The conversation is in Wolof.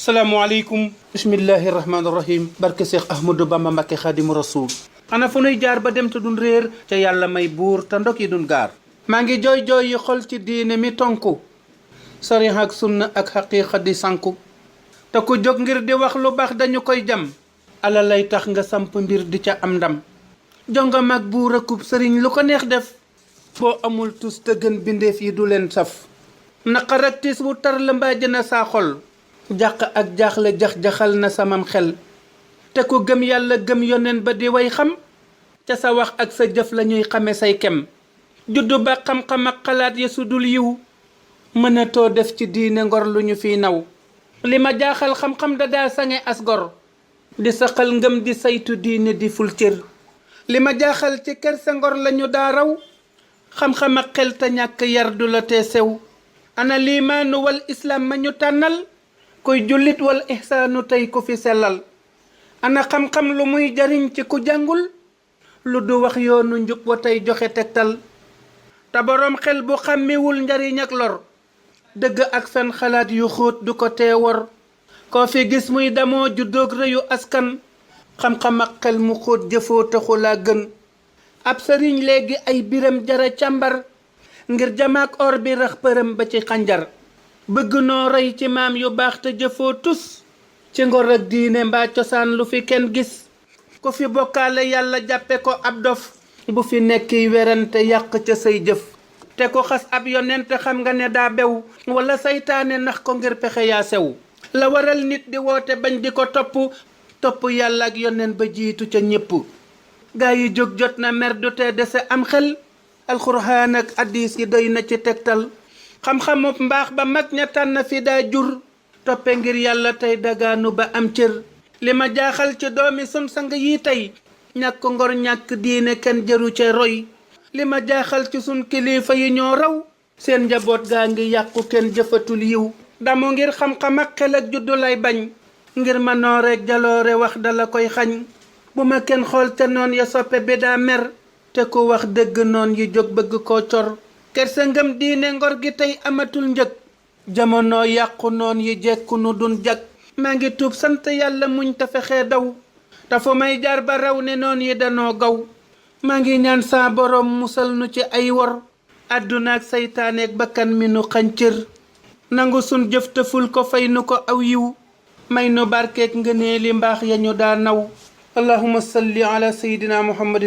salaamaaleykum bismillahi rahmaani rahim barke Cheikh Ahmadou Bamba Mbakke Xaadimu Rasuul ana fu nuy jaar ba dem te dun réer ca yàlla may buur te ndok yi dun gaar maa ngi jooy yi xol ci diine mi tonku sariya ak sunna ak xaqiiqa di sanku te ku jóg ngir di wax lu baax dañu koy jam ala lay tax nga samp mbir di ca am ndam jonga mag buur akub sëriñ lu ko neex def boo amul tus te gën bindeef yi du leen saf naqar ak tiis wu tar la mbaa jëna saa xol jàq ak jaaxle jax-jaxal na samam xel te ku gëm yàlla gëm yoneen ba di way xam ca sa wax ak sa jëf la ñuy xame say kem juddu ba xam-xam ak xalaat ya su dul yiw mënatoo def ci diine ngor lu ñu fiy naw li ma jaaxal xam-xam da daa sange as gor di saqal ngëm di saytu diine di ful cër li ma jaaxal ci ker sa ngor lañu daa raw xam-xam ak xel te ñàkk yar du la tee sew ana liimaanu wal islaam ma ñu tànnal kuy jullit wal ihsaanu tey ku fi sellal ana xam-xam lu muy jariñ ci ku jàngul lu du wax yoonu njub wa tey joxe tegtal te boroom xel bu xàmmiwul njariñ ak lor dëgg ak fen xalaat yu xóot du ko tee wor koo fi gis muy damoo juddoog rëyu askan xam-xam ak xel mu xóot jëfoo taxu laa gën ab sëriñ léegi ay biram jara càmbar ngir jamaak or bi rax përëm ba ci xànjar bëgg noo rey ci maam yu baax te jëfoo tus ci ngor ak diine mbaa cosaan lu fi kenn gis ku fi bokkaale yàlla jàppe ko ab dof bu fi nekki werante yàq ca say jëf te ko xas ab yonent xam nga ne daa bew wala saytaane nax ko ngir pexe yaa sew la waral nit di woote bañ di ko topp yàlla ak yonent ba jiitu ca ñépp gaa yi jóg jot na mer du te dese am xel alxuraan ak hadiis yi doy na ci tegtal xam-xamub mbaax ba mag ña tànn fi daa jur toppe ngir yàlla tey dagaanu ba am cër li ma jaaxal ci doomi sun sang yi tey ñàkk ngor ñàkk diine kenn jëru ca roy li ma jaaxal ci sun kilifa yi ñoo raw seen njaboot gaa ngi yàqu kenn jëfatul yiw damu ngir xam-xam ak xel ak juddu lay bañ ngir ma nooreek jaloore wax dala koy xañ bu ma kenn xool te noon ya soppe bi daa mer te ku wax dëgg noon yi jóg bëgg koo cor kersa ngëm diine ngor gi tey amatul njëg jamono yàqu noon yi jekku nu dun jag maa ngi tuub sant yàlla muñ te fexe daw te fu may jaar ba raw ne noon yi danoo gaw maa ngi ñaan saa boroom musal nu ci ay wor àdduna ak saytaaneek bakkan mi nu xañ cër nangu sun jëf te ful ko fay nu ko aw yiw may nu barkeek ngëneeli mbaax ya ñu daa naw allahumma salli ala sayidina muhammadin